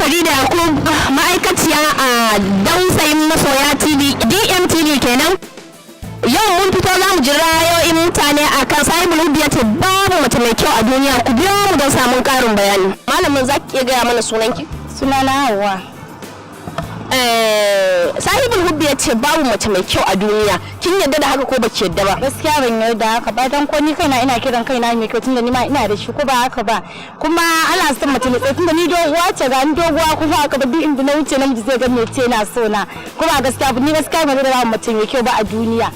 Farida Yakub, ma'aikaciya a Dausayin Masoya TV, DMTV kenan. Yau mun fito za mu ji ra'ayoyin mutane a kan Sahibul Hubbi ya ce babu mace mai kyau a duniya. Ku biyo mu don samun karin bayani. Malamin, za ki iya gaya mana sunanki? Sunana Hauwa. Sahibul Hubbi ya ce babu mace mai kyau a duniya. Kin yadda da haka ko baki yadda ba? Gaskiya ban yarda haka ba, dan ko ni kaina ina kiran kaina mai kyau, tunda ni ma ina da shi, ko ba haka ba? Kuma ana son mace mai tsayi, tunda ni doguwa ce, ga ni doguwa, kuma haka ba duk inda na wuce namiji zai ga me ce na so na. Ko ba gaskiya ba? Ni gaskiya ban yarda da mace mai kyau ba a duniya.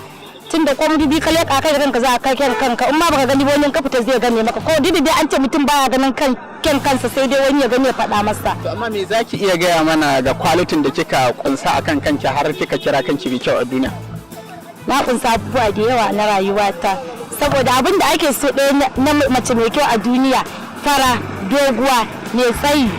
Tunda ko mudubi ka leƙa, kai da kanka za ka kai kanka, in ma baka gani ba, wani ka fita zai gane maka. Ko duk dai an ce mutum baya ganin kan kyan kansa, sai dai wani ya gani ya faɗa masa. To amma me zaki iya gaya mana ga quality da kika kunsa akan kanki har kika kira kanki mai kyau a duniya? Na kunsa abubuwa da yawa na rayuwata, saboda abin da ake so ɗaya na mace mai kyau a duniya, fara, doguwa, mai tsayi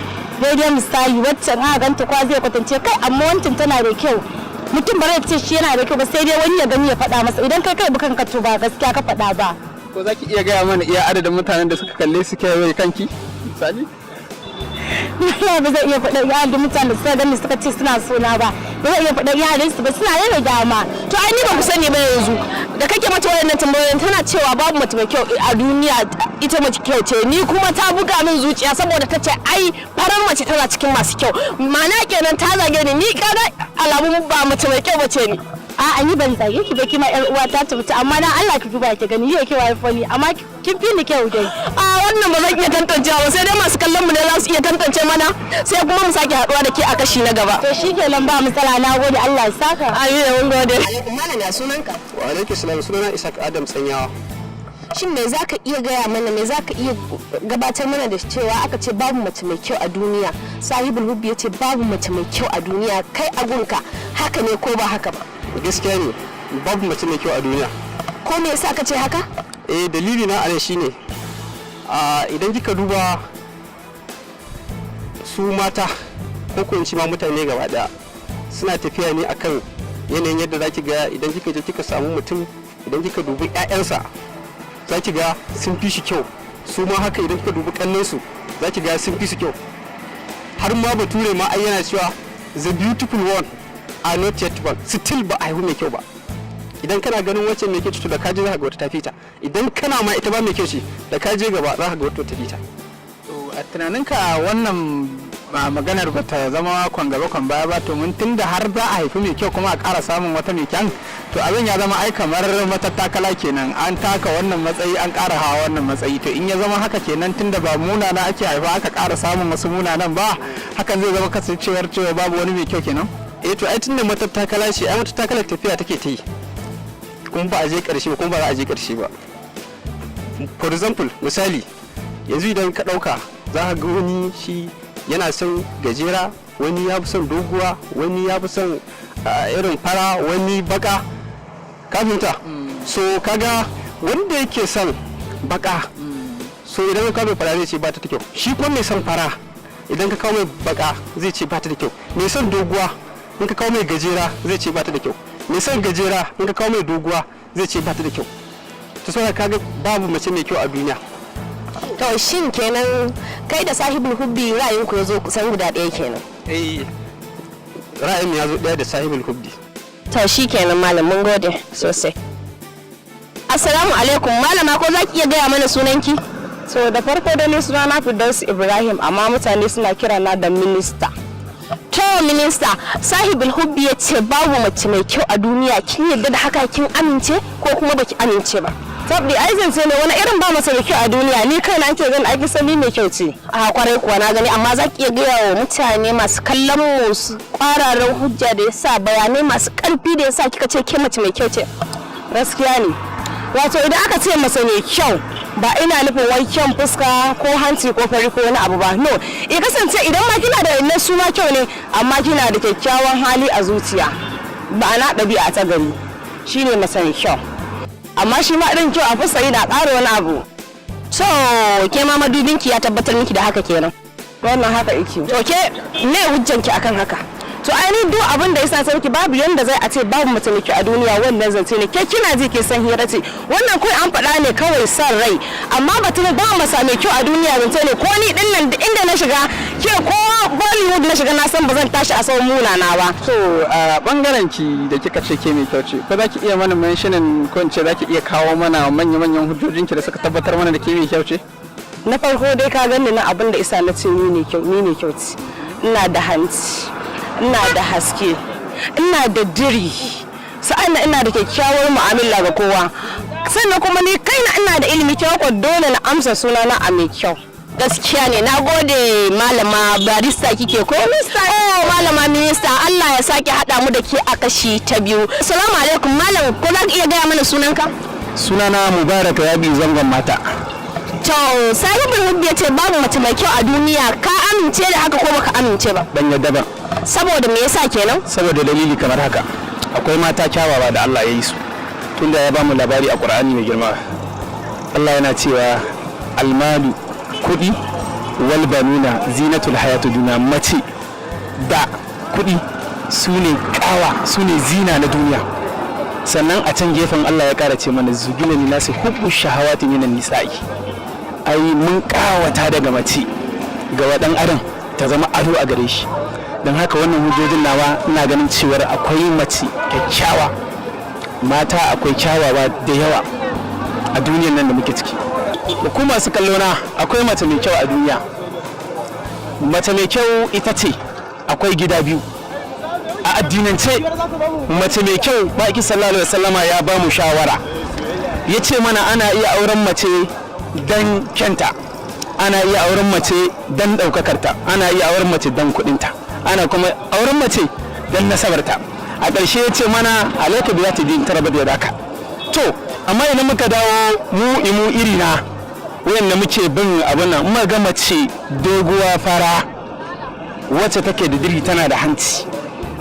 daidai, misali wacce aka ganta kwa zai kwatance kai, amma wancan tana da kyau. Mutum ba zai ce shi yana da kyau ba, sai dai wani ya gani ya faɗa masa. Idan kai kai bukan ka, to ba gaskiya ka faɗa ba. Ko zaki iya gaya mana iya adadin mutanen da suka kalle suke yi kanki? Misali? Ba zai iya faɗa iya adadin mutanen da suka gani suka ce suna so na ba. Ba zai iya faɗa iya adadin su ba, suna da dama. To ai ni ba ku sani ba, yanzu da kake mata wayannan tambayoyin, tana cewa babu mace mai kyau a duniya, ita mace kyau ce. Ni kuma ta buga min zuciya, saboda ta ce ai farar mace tana cikin masu kyau. Ma'ana kenan ta zage ni. Ni kana alamun ba mace mai kyau bace ni. A'a, ni ban zage ki ba, kima yar uwa ta tabbata, amma na Allah ki duba ki gani, yau ki waye fali, amma kin fi ni kyau dai. A wannan ba zan iya tantancewa ba, sai dai masu kallon mu ne za su iya tantance mana. Sai kuma mu sake haduwa da ke a kashi na gaba. To shikenan, ba matsala, na gode, Allah ya saka. Amin, mun gode. Malam, ya sunanka? Wa alaikum salam, sunana Isaac Adam Tsanyawa. Shin me zaka iya gaya mana, me zaka iya gabatar mana da cewa aka ce babu mace mai kyau a duniya? Sahibul Hubbi ya ce babu mace mai kyau a duniya. Kai agunka haka ne ko ba haka ba? Gaskiya ne, babu mace mai kyau a duniya. Ko me yasa ka ce haka? Eh, dalili na anan shine a idan kika duba su mata, ko in ce ma mutane gaba daya, suna tafiya ne akan yanayin yadda za ki ga idan kika je kika samu mutum, idan kika dubi 'ya'yansa za ki ga sun fi shi kyau. Su ma haka, idan kika dubi kannensu za ki ga sun fi su kyau. Har ma bature ma ai yana cewa "The beautiful one are not yet born." Still ba a haihu mai kyau ba. Idan kana ganin wacce mai kyau ce, to da ka je za ka ga wata ta fita. Idan kana ma ita ba mai kyau ce, da ka je gaba za ka ga wata ta fita. To a tunaninka wannan ba maganar ba ta zama kwan gaba kwan baya ba? To mun tunda har za a haifi mai kyau kuma a ƙara samun wata mai kyan, to abin ya zama ai kamar matattakala kenan, an taka wannan matsayi, an ƙara hawa wannan matsayi. To in ya zama haka kenan, tunda ba munana ake haifa aka ƙara samun wasu munanan ba, hakan zai zama kasancewar cewa babu wani mai kyau kenan. Eh, to ai tunda matattakala ce, ai matattakalar tafiya take ta yi, kuma ba a je karshe ba, kuma ba za a je karshe ba. For example, misali yanzu idan ka dauka, za ka ga wani shi yana son gajera, wani ya fi son doguwa, wani ya fi son irin fara, wani baka. Ka fahimta? So kaga wanda yake son baka, so idan ka kawo mai fara zai ce ba ta da kyau. Shi kuma mai son fara, idan ka kawo mai baka zai ce ba ta da kyau. Mai son doguwa, in ka kawo mai gajera zai ce ba ta da kyau. Mai son gajera, in ka kawo mai doguwa zai ce ba ta da kyau. To saboda kaga babu mace mai kyau a duniya. To shin kenan kai da Sahibul Hubbi ra'ayinku ya zo kusan guda ɗaya kenan? Eh, ra'ayin ya zo ɗaya da Sahibul Hubbi. To shi kenan malam, mun gode sosai. Assalamu alaikum malama, ko za ki iya gaya mana sunanki? So da farko da ni suna na Firdaus Ibrahim, amma mutane suna kira na da Minista. To Minista, Sahibul Hubbi ya ce babu mace mai kyau a duniya. Kin yadda da haka, kin amince ko kuma baki amince ba? Tabdi, ai zance ne wani irin ba mace mai kyau a duniya? Ni kaina ake gani ake sani mai kyau ce. A kwarai kuwa na gani, amma za ki iya gaya wa mutane masu kallon mu su kwararan hujja da yasa, bayanai masu karfi da yasa kika ce ke mace mai kyau ce? Gaskiya ne. Wato idan aka ce mace mai kyau, ba ina nufin wai kyan fuska ko hanci ko fari ko wani abu ba. No, ya kasance idan ma kina da na su ma kyau ne, amma kina da kyakkyawan hali a zuciya, ma'ana ɗabi'a ta gari, shine mace mai kyau. Amma shi ma ɗin kyau a fuska yana ƙara wani abu. So ke ma madubinki ya tabbatar miki da haka kenan? Wannan haka yake. To ke me hujjanki akan haka? To ainihin duk abin da yasa sarki babu yanda zai a ce babu mace mai kyau a duniya, wannan zance ne ke kina ji ke san hira ce wannan, kai an faɗa ne kawai son rai. Amma batun ba masa mai kyau a duniya zance ne. Ko ni din nan, inda na shiga ke kowa Bollywood na shiga, na san ba zan tashi a sau munana ba. So a bangaren ki da kika ce ke mai kyau ce, ko za ki iya mana mentioning, ko in ce za ki iya kawo mana manya-manyan hujjojin ki da suka tabbatar mana da ke mai kyau ce? Na farko dai, ka gani na, abin da isa na ce ni ne kyau, ni ne kyau ce, ina da hanci, ina da haske, ina da diri, sa'an ina da kyakkyawar mu'amala ga kowa, sannan kuma ni kaina ina da ilimi. Kyau ko dole na amsa sunana a mai kyau. Gaskiya ne, na gode malama barista kike ko? Oh, malama minista, Allah ya sake haɗa mu da ke a kashi ta biyu. Assalamu alaikum malam, ko za ka iya gaya mana sunanka? Sunana Mubarak Rabi Zangon Mata. To, Sahibul Hubbi ya ce babu mace mai kyau a duniya, ka amince da haka ko baka amince ba? Ban yadda ba. Saboda me yasa kenan? Saboda dalili kamar haka: akwai mata kyawawa da Allah ya yi su, tunda ya bamu labari a Qur'ani mai girma. Allah yana cewa almalu, kuɗi, wal banuna zinatul hayatu duniya. Mace da kuɗi su ne kawa, su ne zina na duniya. Sannan a can gefen Allah ya ƙara ce mana zugina ni nasu hubbu shahawati minan nisa'i, ai mun kawata daga mace ga wadan adam ta zama ado a gare shi. Don haka wannan hujjojin nawa, ina ganin cewar akwai mace kyakkyawa, mata akwai kyawawa da yawa a duniyar nan da muke ciki. Ku masu kallo na, akwai mace mai kyau a duniya. Mace mai kyau ita ce akwai gida biyu. A addinance, mace mai kyau, baki sallallahu alaihi wasallama ya ba mu shawara, ya ce mana ana iya auren mace dan kyanta, ana iya auren mace dan ɗaukakarta, ana iya auren mace dan kuɗinta, ana kuma auren mace dan nasabarta. A ƙarshe ya ce mana alaika bi zata din taraba da daka. To amma idan muka dawo mu imu iri na wayanda muke bin abin nan, muka ga mace doguwa fara wacce take da diri, tana da hanci,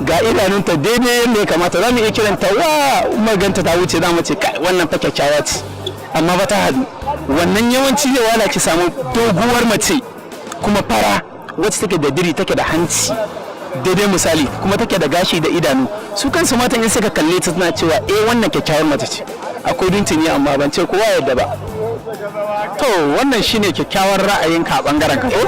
ga idanunta daidai yadda ya kamata, za mu iya kiranta wa maganta ta wuce, za mu ce kai, wannan fa kyakkyawa ce. Amma ba ta hadu wannan, yawanci zai wala ki samu doguwar mace kuma fara wacce take da diri, take da hanci daidai misali, kuma take da gashi da idanu. Su kansu matan in suka kalle ta suna cewa eh, wannan kyakkyawar mace ce. Akwai duntuni, amma ban ce kowa yadda ba. To wannan shine kyakkyawar ra'ayinka a bangaren ka ko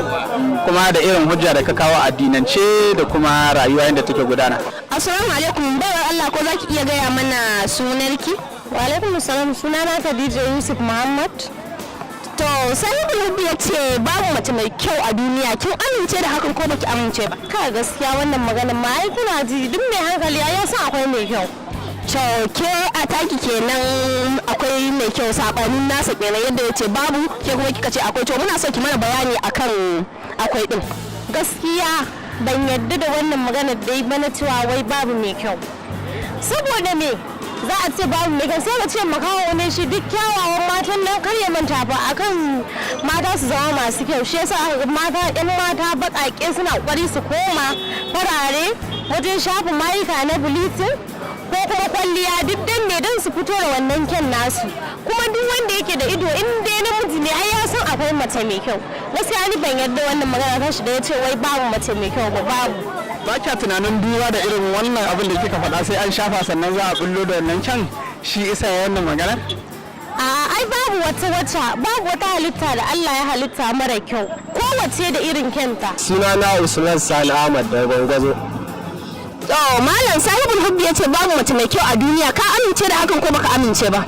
kuma da irin hujja da ka kawo addinance da kuma rayuwa yadda take gudana. Assalamu alaikum baiwar Allah, ko za ki iya gaya mana sunarki? Wa alaikum salam, sunana Khadija Yusuf Muhammad. To, Sahibul Hubbi ya ce babu mace mai kyau a duniya, kin amince da hakan ko baki amince ba? Ka gaskiya wannan maganin ma ai kuna ji, duk mai hankali ai ya san akwai mai kyau. To ke a taki kenan akwai mai kyau, sabanin nasa kenan, yadda ya ce babu, ke kuma kika ce akwai. To muna so ki mana bayani akan akwai din. Gaskiya ban yarda da wannan maganar dai bana cewa wai babu mai kyau. Saboda me za a ce babu mai kyau? Sai ka ce makaho ne shi. Duk kyawawan matan nan, kar ya manta fa akan mata su zama masu kyau, shi yasa aka ga mata, yan mata baƙaƙe suna ƙoƙari su koma farare wajen shafa mayuka na bleaching ko kuma kwalliya, duk dan me? Dan su fito da wannan kyan nasu. Kuma duk wanda yake da ido, in dai namiji ne, ai ya san akwai mace mai kyau. Gaskiya ni ban yarda wannan magana ta shi da ya ce wai babu mace mai kyau ba, babu. Ba kya tunanin duba da irin wannan abin da kika faɗa, sai an shafa sannan za a bullo da wannan kyan, shi isa ya wannan maganar? A ai babu wata wata babu wata halitta da Allah ya halitta mara kyau, kowace da irin kyanta. Sunana Usman Sani Ahmad da Gwangwazo. To malam, Sahibul Hubbi ya ce babu mace mai kyau a duniya, ka amince da hakan ko baka amince ba?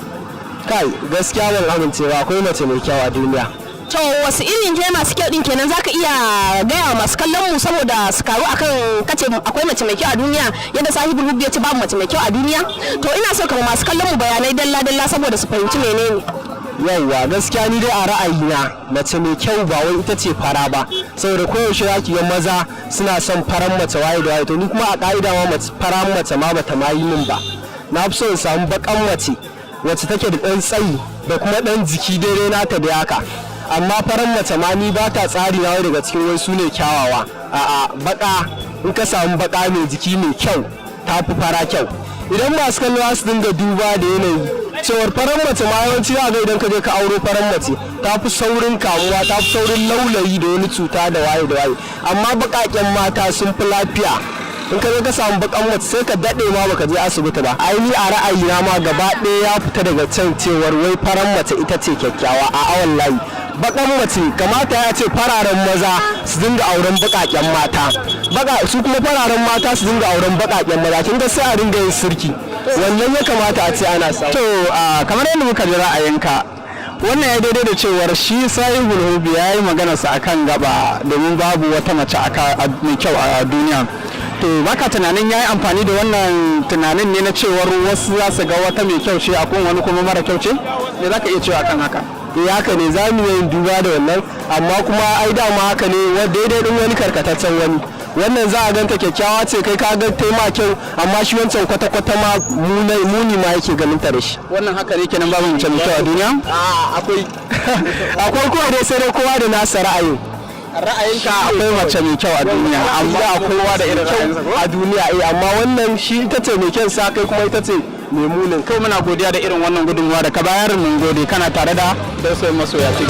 Kai, gaskiya ban amince ba, akwai mace mai kyau a duniya. To wasu irin je masu kyau din kenan zaka iya gaya wa masu kallon mu saboda su karu akan kace akwai mace mai kyau a duniya, yadda Sahibul Hubbi ya ce babu mace mai kyau a duniya? To ina so ka ma masu kallon mu bayanai dalla dalla saboda su fahimci menene. Yauwa, gaskiya ni dai a ra'ayina mace mai kyau ba wai ita ce fara ba, saboda koyaushe za ki ga maza suna son faran mace, waye da waye. To ni kuma a ka'ida ma mace faran mace ma bata ma yi min ba. Na fi so in samu bakan mace wacce take da ɗan tsayi da kuma ɗan jiki daidai nata da haka. Amma faran mace ma ni ba ta tsari na daga cikin wai su ne kyawawa. A'a, baka, in ka samu baka mai jiki mai kyau, ta fi fara kyau. Idan masu kallo za su dinga duba da yanayi cewar farar mace ma yawanci za ga idan ka je ka auro farar mace, ta fi saurin kamuwa, ta fi saurin laulayi da wani cuta da waye da waye. Amma baƙaƙen mata sun fi lafiya. In ka je ka samu baƙan mace, sai ka daɗe ma baka je asibiti ba. Ai ni a ra'ayina ma gaba ɗaya ya fita daga can cewar wai farar mace ita ce kyakkyawa. A awan layi Bakan mace kamata ya ce fararen maza su dinga auren bakaken mata, baka su kuma fararen mata su dinga auren bakaken maza. Kin ga sai a dinga yin sirki. Wannan ya kamata a ce ana samu. To, kamar yadda muka ji ra'ayinka, wannan ya daidai da cewar shi Sahibul Hubi ya yi maganarsa akan gaba, domin babu wata mace mai kyau a duniya. To, baka tunanin ya yi amfani da wannan tunanin ne na cewar wasu za su ga wata mai kyau ce a kun wani kuma mara kyau ce? Me za ka iya cewa akan haka? Eh, haka ne, za mu yin duba da wannan, amma kuma ai dama haka ne, daidai din wani karkataccen wani. Wannan za a ganta kyakkyawa ce, kai ka ga ta ma kyau, amma shi wancan kwata-kwata ma muni ma yake ganin ta da shi. Wannan haka ne kenan, babu mace mai kyau a duniya? Akwai, akwai kowa dai, sai dai kowa da nasa ra'ayin. Ra'ayinka akwai mace mai kyau a duniya, amma kowa da irin ra'ayinsa ko? A duniya, eh, amma wannan shi ita ce mai kyan sa, kai kuma ita ce mai munin. Kai, muna godiya da irin wannan gudunmuwa da ka bayar. Mun gode. Kana tare da Dausayin Masoya TV.